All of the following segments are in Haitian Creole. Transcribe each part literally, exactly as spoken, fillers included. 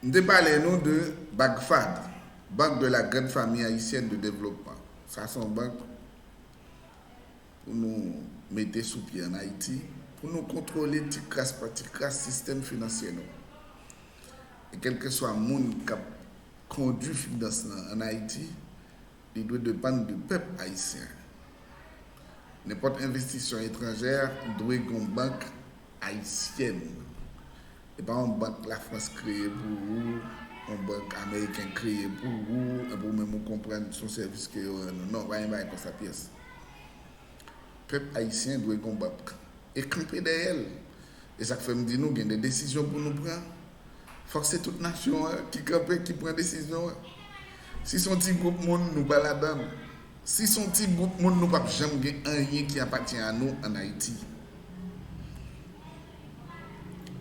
M te pale nou de BAGFAD, Banque de la Grande Famille Haïtienne de Développement. Sa se yon bank pou nou mete sou pye ann Ayiti, pou nou kontwole ti kras pa ti kras sistèm finansye nou. E kèlkeswa moun k ap kondui finans lan ann Ayiti, li dwe depann de pèp ayisyen. Nenpòt envestisyon etranjè dwe gen yon bank ayisyèn. E pa yon bank Lafrans kreye pou ou, yon bank ameriken kreye pou ou, epi ou menm ou konprann se yon sèvis ke yo rann ou. Non, pa gen bagay konsa pyès. Pèp ayisyen dwe gen yon bank e kanpe dèyè l. E sa k fè m di nou gen de desizyon pou nou pran. Fòk se tout nasyon an ki kanpe, ki pran desizyon an. Si se yon ti gwoup moun, nou pa ladan l. Si se yon ti gwoup moun, nou p ap janm gen anyen ki apatyen a nou ann Ayiti.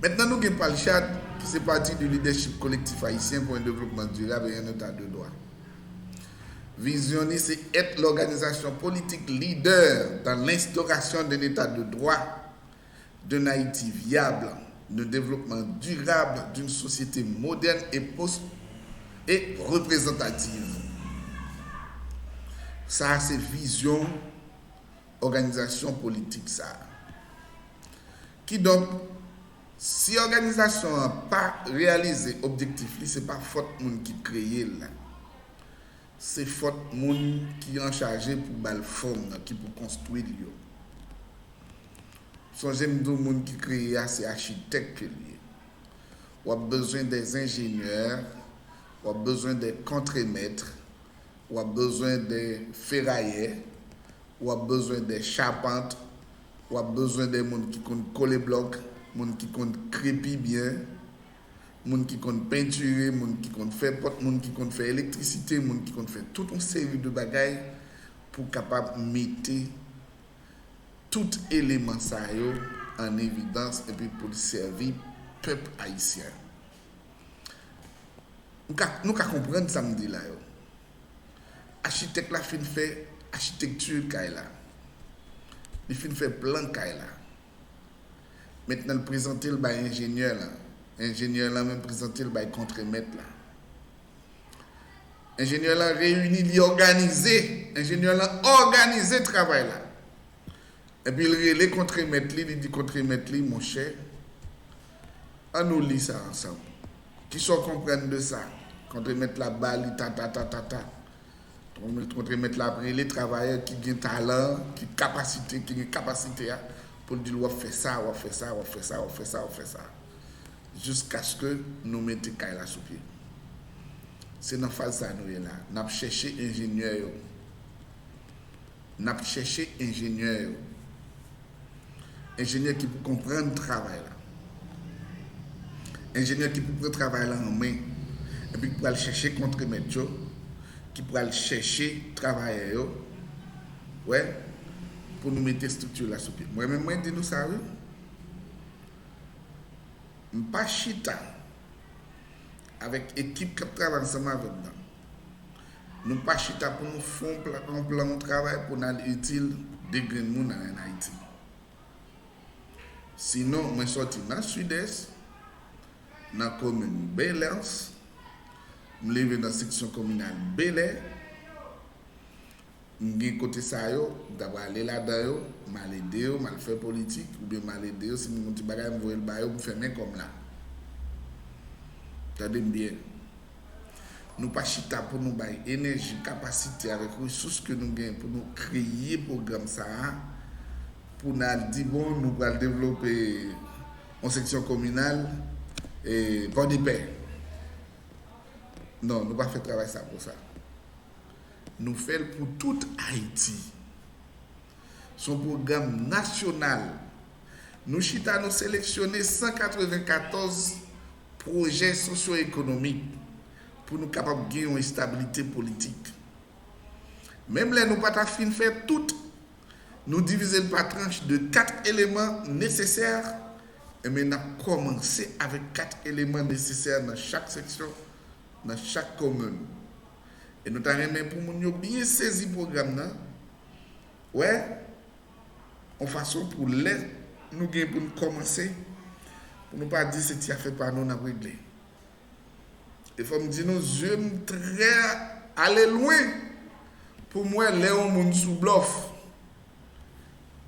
Mentnan nou gen PALCHAD, ki se Parti du Leadership Collectif Haïtien pour un Développement Durable et un État de Droit. Vizyon ni se être l'organisation politique leader dans l'instauration d'un état de droit, d'une Haïti viable, d'un développement durable, d'une société moderne et post et représentative. Sa a se vizyon òganizasyon politik sa a. Kidonk, si òganizasyon an pa reyalize objektif li, se pa fòt moun ki kreye l la. Se fòt moun ki anchaje pou ba l fòm nan, ki pou konstwi l yo. Sonje m di w moun ki kreye a se achitèk ke l ye. W ap bezwen dè enjenyè, w ap bezwen dè kontremèt, w ap bezwen dè ferayè, w ap bezwen dè chapant, w ap bezwen dè moun ki konn kole blòk, moun ki konn krepi byen, moun ki konn pentire, moun ki konn fè pòt, moun ki konn fè elektrisite, moun ki konn fè tout yon seri de bagay pou kapab mete tout eleman sa yo an evidans epi pou l sèvi pèp ayisyen. Nou ka, nou ka konprann sa m di la yo. Achitèk la fin fè achitekti kay la. Li fin fè plan kay la. Mentnan l prezante l bay enjenyè lan. Enjenyè lan menm prezante l bay kontremèt la. Enjenyè lan reyini, li òganize. Enjenyè lan òganize travay la. Epi l rele kontremèt li, li di kontremèt li, monchè, ann nou li sa ansanm. Kisa w konprann de sa? Kontremèt la ba li ta ta ta ta ta. Kontremèt la ap rele travayè ki gen talan, ki kapasite, ki gen kapasite a, pou l di l w ap fè sa, w ap fè sa, w ap fè sa, w ap fè sa, w ap fè sa. Jiskaske nou mete kay la sou pye. Se nan faz sa nou ye la. N ap chèche enjenyè yo. N ap chèche enjenyè yo. Enjenyè ki pou konprann travay la. Enjenyè ki pou pran travay la an men. Epi ki pral chèche kontremèt yo. Ki pral chèche travayè yo. Wè, pou nou mete estrikti la sou pye. Mwen menm, mwen di nou sa, wi. M pa chita avèk ekip k ap travay ansanm avè m nan. Nou pa chita pou nou fè yon plan, yon plan, yon travay pou n al itil de grenn moun ann Ayiti. Sinon, mwen sòti nan Sidès, nan komin Belans, m leve nan seksyon kominal Belè, M gen kote sa yo, m ta prale ladan yo, m al ede yo, m al fè politik, oubyen m al ede yo, si m gen yon ti bagay, m voye l ba yo, m fèmen kò m la. Tande m byen. Nou pa chita pou nou bay enèji, kapasite avèk resous ke nou gen pou nou kreye pwogram sa a, pou n al di, bon, nou pral devlope yon seksyon kominal, e, Pòdepè. Non, nou pa fè travay sa konsa. Nou fè l pou tout Ayiti. Se yon pwogram nasyonal. Nou chita, nou seleksyone san katrevenkatòz pwojè sosyo-ekonomik pou nou kapab gen yon estabilite politik. Menm lè nou pa ta fin fè tout, nou divize l pa tranch de kat eleman nesesè, enben, n ap kòmanse avèk kat eleman nesesè nan chak seksyon, nan chak komin. E nou ta renmen pou moun yo byen sezi pwogram nan, wè, yon fason pou lè nou gen pou n kòmanse, pou nou pa di se ti afè pa nou n ap regle. E fò m di nou, zye m trè ale lwen pou m wè lè yon moun sou blòf.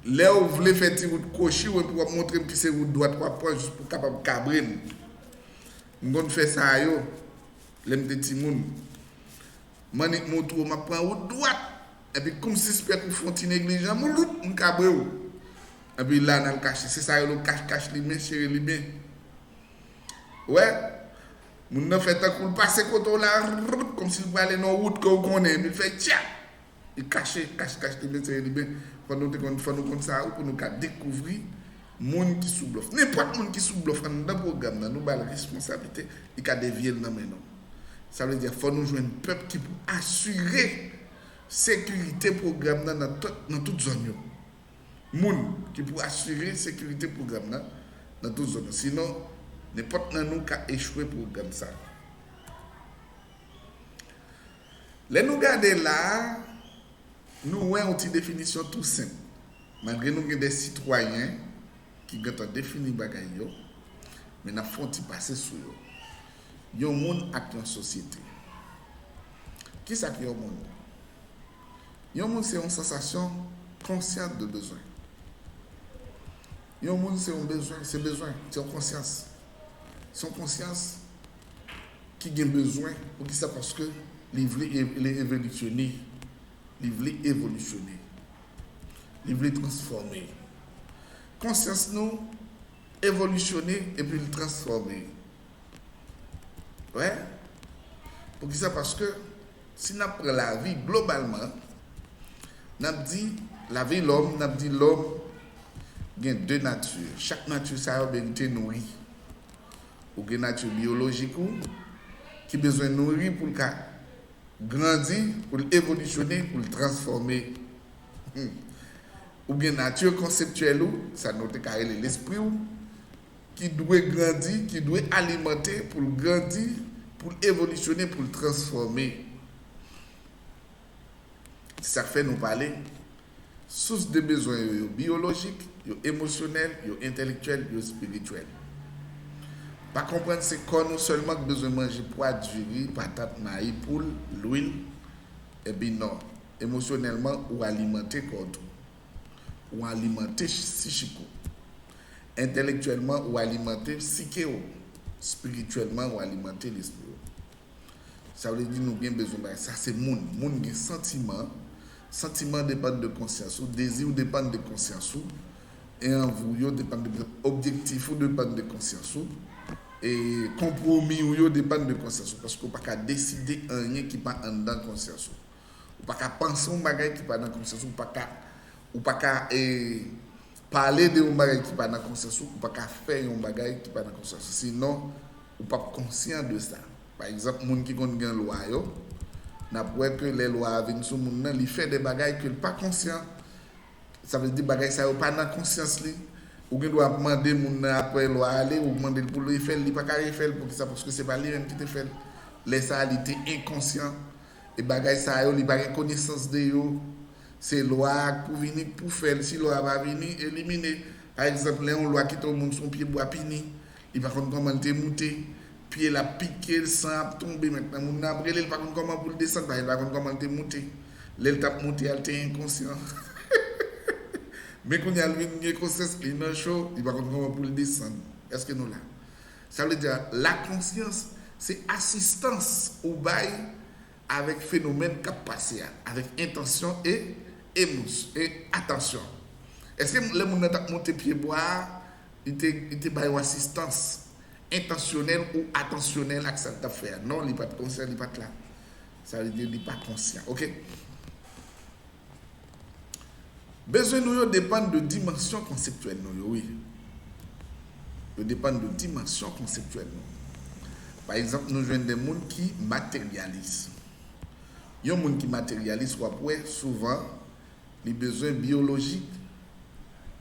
Lè w vle fè ti wout kwochi w epi w ap montre m ki se wout dwat w ap pran jis pou w kapab kabre m. M konn fè sa yo lè m te timoun. M annik montre w m ap pran wout dwat. Epi kou m sispèk ou fè yon ti neglijan, m loup, m kabre w. Epi la n al kache. Se sa yo rele kach kach limen, sere limen. Wè, moun nan fè tankou l pase kote w la, rrrt, kòmsi l prale nan yon wout ke w konnen, epi l fè tchak! Li kache, kach kach limen, sere limen. Fò nou te konn, fò nou konn sa wi pou nou ka dekouvri moun ki sou blòf. Nenpòt moun ki sou blòf anndan pwogram nan, nou ba l responsablite, li ka devye l nan men nou. Sa vle di fò nou jwenn pèp ki pou asire sekirite pwogram nan nan tout, nan tout zòn yo. Moun ki pou asire sekirite pwogram nan nan tout zòn yo. Sinon, nenpòt nan nou ka echwe pwogram sa. Lè nou gade la a, nou wè yon ti definisyon tou senp. Malgre nou gen de sitwayen ki gentan defini bagay yo, men n ap fè yon ti pase sou yo. Yon moun ak yon sosyete. Kisa k yon moun? Yon moun se yon sansasyon konsyant de bezwen. Yon moun se yon bezwen, se bezwen, se yon konsyans. Se yon konsyans ki gen bezwen. Poukisa? Paske li vle e- li evolisyone. Li vle evolisyone. Li vle transfòme. Konsyans nou evolisyone epi l transfòme. Wè. Poukisa? Paske si n ap pran lavi globalman, n ap di lavi lòm, n ap di lòm gen de nati. Chak nati sa yo merite nouri. Ou gen nati biyolojik ou, ki bezwen nouri pou l ka grandi, pou l evolisyone, pou l transfòme. Hmm. Ou gen nati konseptyèl ou, sa nou te ka rele lespri w, ki dwe grandi, ki dwe alimante pou l grandi, pou l evolisyone, pou l transfòme. Se sa k fè nou pale. Sous de bezwen yo, yo biyolojik, yo emosyonèl, yo entèlektyèl, yo espirityèl. Pa konprann se kò nou sèlman k bezwen manje pwa, diri, patat, mayi, poul, lwil, epi non. Emosyonèlman, ou alimante kò w tou. Ou alimante sichik ou. Entèlektyèlman, ou alimante sike w. Espirityèlman, ou alimante lespri w. Sa vle di nou gen bezwen bagay. Sa se moun. Moun gen santiman. Santiman depann de konsyans ou. Dezi w depann de konsyans ou. E anvi w yo depann de, objektif ou depann de konsyans ou. E konpwomi w yo depann de konsyans ou. Paske w pa ka deside anyen ki pa anndan konsyans ou. Ou pa ka panse yon bagay ki pa nan konsyans ou. Ou pa ka, ou pa ka e, pale de yon bagay ki pa nan konsyans ou. Ou pa ka fè yon bagay ki pa nan konsyans ou. Sinon, ou p ap konsyan de sa. Pa egzanp, moun ki konn gen lwa yo, n ap wè ke lè lwa a vin sou moun nan, li fè de bagay ke l pa konsyan. Sa vle di bagay sa yo pa nan konsyans li. Ou gen dwa ap mande moun nan apre lwa a ale, ou mande l pou l refè l, li pa ka refè l. Poukisa? Paske se pa li menm ki te fè l. Lè sa a, li te enkonsyan. E bagay sa yo, li pa gen konesans de yo. Se lwa a k pou vini k pou fè l. Si lwa a pa vini, elimine. Pa egzanp, lè yon lwa kite yon moun sou yon pyebwa pini, li pa konn kòman l te moute, pye l ap pike l, san ap tonbe. Mentnan, moun nan ap rele, li pa konn kòman pou l desann, paske li pa konn kòman l te moute. Lè l t ap moute a, l te enkonsyan. Men kounye a, l vin gen konsyans, li nan cho, li pa konn kòman pou l desann. Èske nou la? Sa vle di, lakonsyans, se asistans ou bay avèk fenomèn k ap pase a, avèk entansyon e emos-, e atansyon. Èske lè moun nan t ap monte pyebwa a, li te, li te bay yon asistans entansyonèl ou atansyonèl ak sa l t ap fè a? Non, li pa t konsyan, li pa t la. Sa vle di, li pa konsyan. Oke? Bezwen nou yo depann de dimansyon konseptyèl nou yo, wi. Yo depann de dimansyon konseptyèl nou. Pa egzanp, nou jwenn de moun ki materyalis. Yon moun ki materyalis, w ap wè, souvan, li bezwen biyolojik,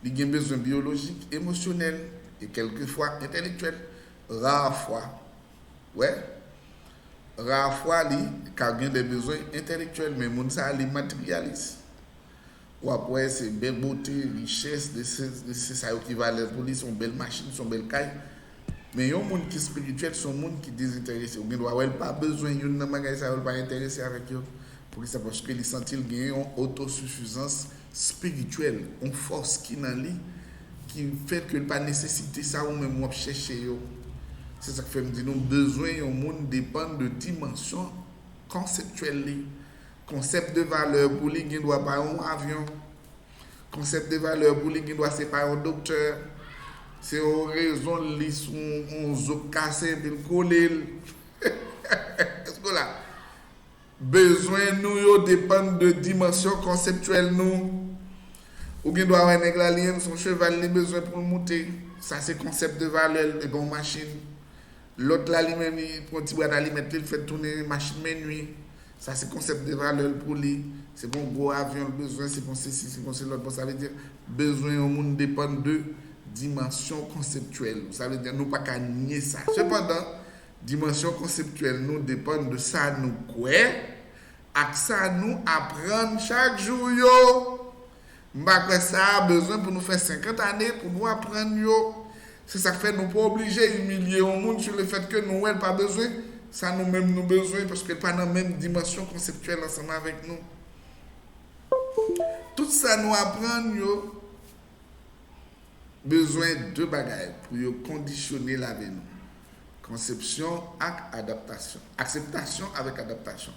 li gen bezwen biyolojik, emosyonèl e kèlkefwa entèlektyèl. Rafwa, wè, rafwa li ka gen de bezwen entèlektyèl, men moun sa a, li materyalis. W ap wè se bèl bote, richès, de se, de se sa yo ki valè pou li, se yon bèl machin, se yon bèl kay. Men yon moun ki espirityèl se yon moun ki dezenterese. Ou gen dwa wè l pa bezwen youn nan bagay sa yo, l pa enterese avèk yo. Poukisa? Paske li santi l gen yon otosifizans espirityèl, yon fòs ki nan li, ki fè ke l pa nesesite sa ou menm w ap chèche yo. Se sa k fè m di nou, bezwen yon moun depann de dimansyon konseptyèl li. Konsèp de valè pou li gen dwa pa yon avyon. Konsèp de valè pou li gen dwa se pa yon doktè. Se yon rezon li sou yon zo k kase epi l kole l. Èske w la? Bezwen nou yo depann de dimansyon konseptyèl nou. Ou gen dwa wè nèg la li menm se yon cheval li bezwen pou l moute. Sa se konsèp de valè l, li pa yon machin. Lòt la li menm li pran ti bwat alimèt li, l fè l tounen machin mennwi. Sa se konsèp de valè l pou li. Se pa yon gwo avyon l bezwen, se pa yon sesi, se pa yon se lòt. Bon, sa vle di, bezwen yon moun depann de dimansyon konseptyèl ou. Sa vle di, nou pa ka nye sa. Sepandan, dimansyon konseptyèl nou depann de sa nou kwè ak sa nou aprann chak jou yo. M pa kwè sa a bezwen pou nou fè senkant ane pou nou aprann yo. Se sa k fè nou pa oblije imilye yon moun sou lefèt ke nou wè l pa bezwen sa nou menm nou bezwen, paske l pa nan menm dimansyon konseptyèl ansanm avèk nou. Tout sa nou aprann yo bezwen de bagay pou yo kondisyone lavi nou. Konsepsyon ak adaptasyon. Akseptasyon avèk adaptasyon.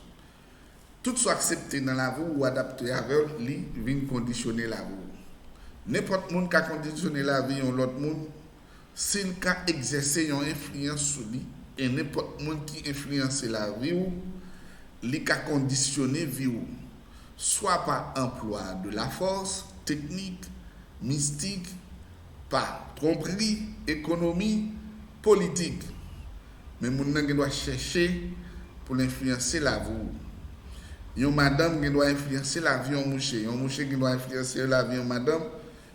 Tout sa w aksepte nan lavi w, ou adapte avè l, li vin kondisyone lavi w. Nenpòt moun ka kondisyone lavi yon lòt moun si l ka egzèse yon enfliyans sou li, e nenpòt moun ki enfliyanse lavi w, li ka kondisyone vi w, swa pa anplwa de la fòs, teknik, mistik, pa twonpri, ekonomi, politik. Men moun nan gen dwa chèche pou l enfliyanse lavi w. Yon madanm gen dwa enfliyanse lavi yon mouche. Yon mouche gen dwa enfliyanse lavi yon madanm.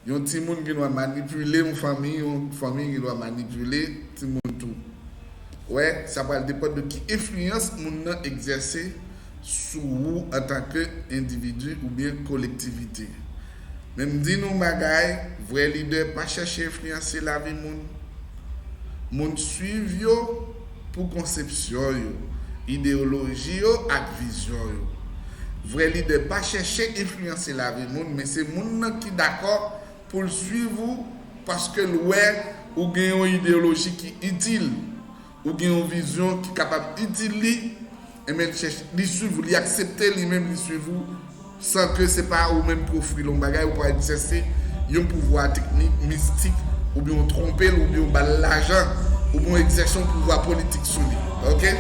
Yon timoun gen dwa manipile yon fanmi, yon fanmi gen dwa manipile timoun tou. Wè, sa pral depann de ki enfliyans moun nan egzèse sou ou antanke endividi oubyen kolektivite. Men m di nou yon bagay, vrè lidè pa chèche enfliyanse lavi moun. Moun swiv yo pou konsepsyon yo, ideyoloji yo ak vizyon yo. Vrè lidè pa chèche enfliyanse lavi moun, men se moun nan ki dakò pou l swiv ou paske l wè ou gen yon ideyoloji ki itil, ou gen yon vizyon ki kapab itil li, enben l chèche, li swiv ou, li aksepte li menm, li swiv ou, san ke se pa ou menm ki ofri l yon bagay, ou pa egzèse yon pouvwa teknik, mistik, oubyen w twonpe l, oubyen w ba l lajan, oubyen w egzèse yon pouvwa politik sou li. Oke?